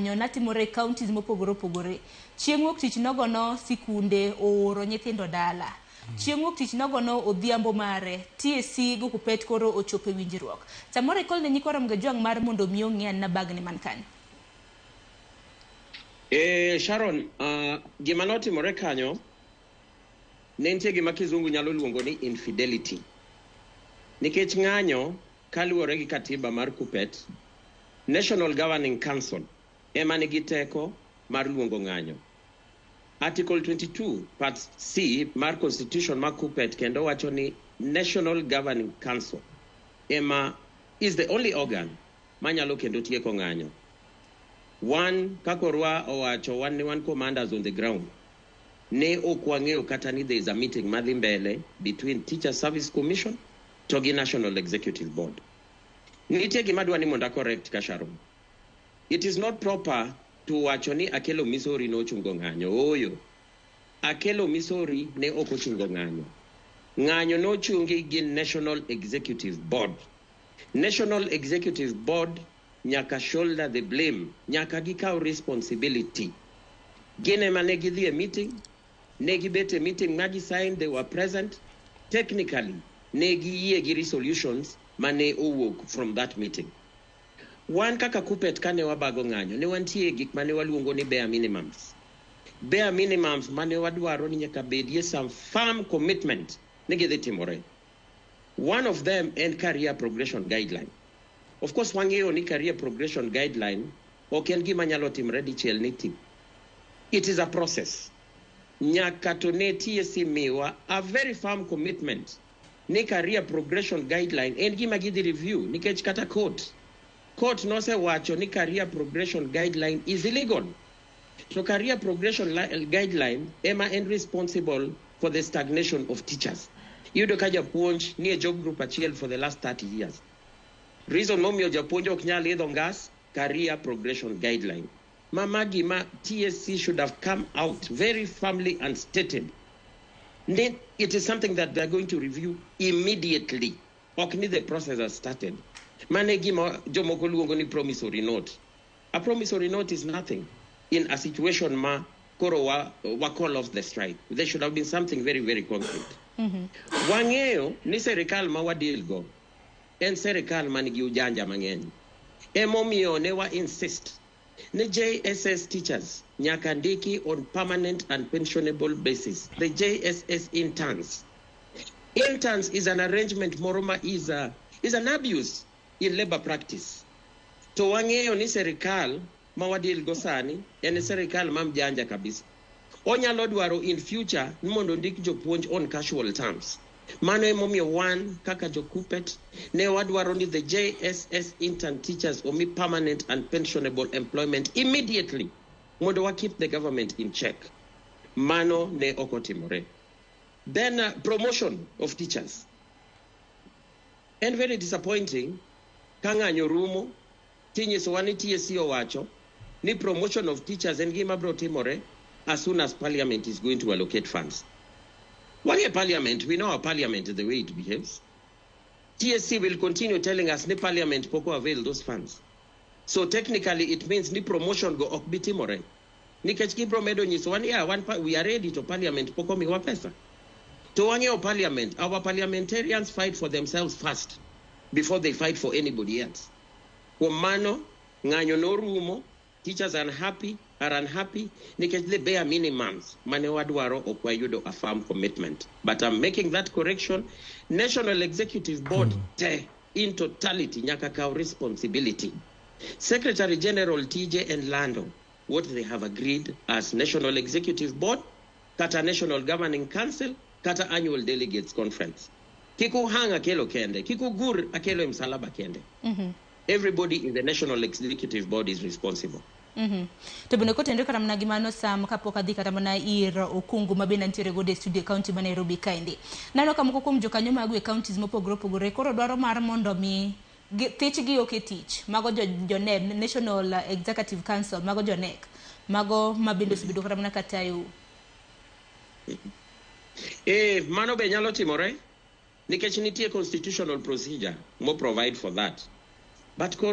ng'anyo natimore e counties mopogore opogore. Chieng' wuok tich nogono sikunde ooro nyithindo dala. Chieng' wuok tich nogono odhiambo mare TSC gi Kuppet koro ochopo e winjruok. Samoro ikol ne nyikwa Ramogi Ajwang' mar mondo mi ong'e anena bagni man kanyo. Sharon, gima notimore kanyo ne nitie gima kizungu nyalo luongo ni infidelity. Nikech ng'anyo kaluwore gi katiba mar Kuppet, National Governing Council ema nigi teko mar luongo ng'anyo. Article 22 part C mar Constitution mar Kuppet kendo wacho ni National Governing Council ema is the only organ manyalo kendo tieko ng'anyo. Wan kakorwa owacho wan ne wan commanders on the ground. Ne ok wang'eyo kata ni there is a meeting madhi mbele between Teacher Service Commission to gi National Executive Board. Nitie gima adwa ni mondo a correct ka Sharon. It is not proper to wacho ni Akelo Misori nochungo ng'anyo. Ooyo. Akelo Misori ne ok ochungo ng'anyo. Ng'anyo nochungi gi National Executive Board. National Executive Board nyaka shoulder the blame, nyaka gikaw responsibility. Gin ema ne gidhi e meeting, ne gibet e meeting ma gisign, they were present. Technically, ne giyie gi resolutions mane owuok from that meeting. Wan kaka Kuppet kane wabago ng'anyo, ne wantie gik mane waluongo ni bare minimums. Bare minimums mane wadwaro ni nyaka bedie some firm commitment ni gidhi timore. One of them en career progression guideline. Of course, wang'eyo ni career progression guideline ok en gima nyalo timre dichiel ni ti. It is a process. Nyaka to ne TSC miwa a very firm commitment ni career progression guideline en gima gidhi review nikech kata court nosewacho ni career progression guideline is illegal. To career progression guideline ema en responsible for the stagnation of teachers. Iyudo ka japuonj nie job group achiel for the last 30 years. Reason momiyo japuonj ok nyal idho ngas, career progression guideline. Mama gima TSC should have come out very firmly and stated. Ni it is something that they are going to review immediately. Ok ni the process has started. Mane gima jomoko luongo ni promissory note. A promissory note is nothing in a situation ma koro wa call off the strike. There should have been something very, very concrete. Wang'eyo ni serikal ma wadeal go en serikal man gi ujanja mang'eny. Emomiyo ne wa insist ni JSS teachers nyaka ndiki on permanent and pensionable basis. The JSS interns. Interns is an arrangement moro ma is an abuse in labor practice. To wang'eyo ni serikal ma wadeal go sani en serikal ma mjanja kabisa. Onyalo dwaro in future ni mondo ndik jopuonj on casual terms. Mano emomiyo wan kaka jo Kuppet ne wadwaro ni the JSS intern teachers omi permanent and pensionable employment immediately mondo wa keep the government in check. Mano ne ok otimore. Then promotion of teachers. En very disappointing ka ng'anyo rumo tinyisowa ni TSC owacho ni promotion of teachers en gima biro timore as soon as parliament is going to allocate funds. Wang'e parliament, we know our parliament the way it behaves. TSC will continue telling us ni parliament pok avail those funds. So technically it means ni promotion go ok bi timore. Nikech gibro medo nyisowa ni yeah, we are ready to parliament pok omiwa pesa. To wang'eyo parliament, our parliamentarians fight for themselves first before they fight for anybody else. Kuom mano, ng'anyo norumo, teachers are unhappy, nikech the bare minimums mane wadwaro ok wayudo a firm commitment. But I'm making that correction. National Executive Board te in totality nyaka kaw responsibility. Secretary General TJ and Lando, what they have agreed as National Executive Board, kata National Governing Council, kata Annual Delegates Conference. Kik uhang Akelo kende, kik ugur Akelo e msalaba kende. Everybody in the National Executive Board is responsible. To bende kotenore kata mana gi mano Sam kapok adhi kata mana ir Okungu ma bende nitiere godo e studio e county ma Nairobi kaendi. Naneno ka moko kuom jokanyo magu e counties mopogore opogore koro dwaro mar mondo mi thichgi ok e tich. Mago jo NEB, National Executive Council, mago jo NEC. Mago ma bende osebedo kata mana katayo. Mano be nyalo timore nikech nitie constitutional procedure mo provide for that. But koro